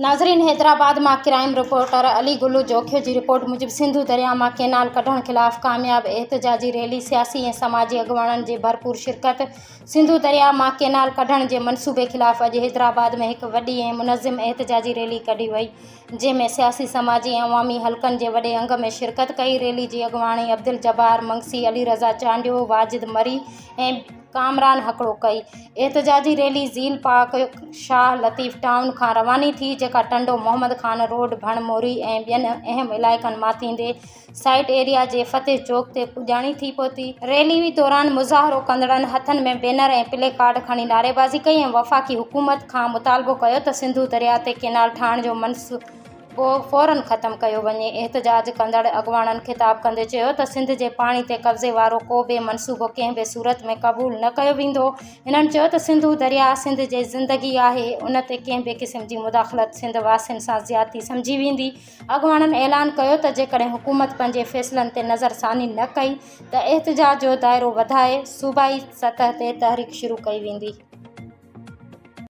ناظرين حيدرآباد مان crime reporter Ali گلو جوکيو جي رپورٽ موجب سنڌو درياء مان ڪينال ڪڍڻ خلاف ڪامياب احتجاجي ريلي سياسي ۽ سماجي اڳواڻن جي ڀرپور شرڪت سنڌو درياء مان ڪينال ڪڍڻ جي منصوبي خلاف اڄ حيدرآباد ۾ هڪ وڏي ۽ منظم احتجاجي ريلي ڪڍي وئي جنهن ۾ سياسي سماجي ۽ عوامي حلقن جي وڏي انگ ۾ شرڪت ڪئي ريلي جي اڳواڻي عبدالجبار منگسي علي رضا چانڊيو واجد مري ۽ ڪامران هڪڙو ڪئي. احتجاجي rally Zeal Park Shah Latif town کان رواني ٿي، جيڪا ٽنڊو محمد خان روڊ، ڀڻ موري ۽ ٻين اهم علائقن مان ٿيندي سائيٽ ايريا جي فتح چوڪ تي پڄاڻي ٿي پهتي. ريلي دوران مظاهرو ڪندڙن هٿن ۾ بينر ۽ پلي ڪارڊ کڻي نعريبازي ڪئي ۽ وفاقي حڪومت کان مطالبو ڪيو ته سنڌو درياء تي ڪينال ٺاهڻ جو منصوبو پوء فورن ختم ڪيو وڃي. احتجاج ڪندڙ اڳواڻن خطاب ڪندي چيو ته سنڌ جي پاڻي تي قبضي وارو ڪو به منصوبو ڪنهن به صورت ۾ قبول نه ڪيو ويندو. هنن چيو ته سنڌو درياهه سنڌ جي زندگي آهي ان تي ڪنهن به قسم جي مداخلت سنڌ واسين سان زيادتي سمجهي ويندي. اڳواڻن اعلان ڪيو ته جيڪڏهن حڪومت پنهنجي فيصلن تي نظرثاني نه ڪئي ته احتجاج جو دائرو وڌائي صوبائي سطح تي تحريڪ شروع ڪئي ويندي.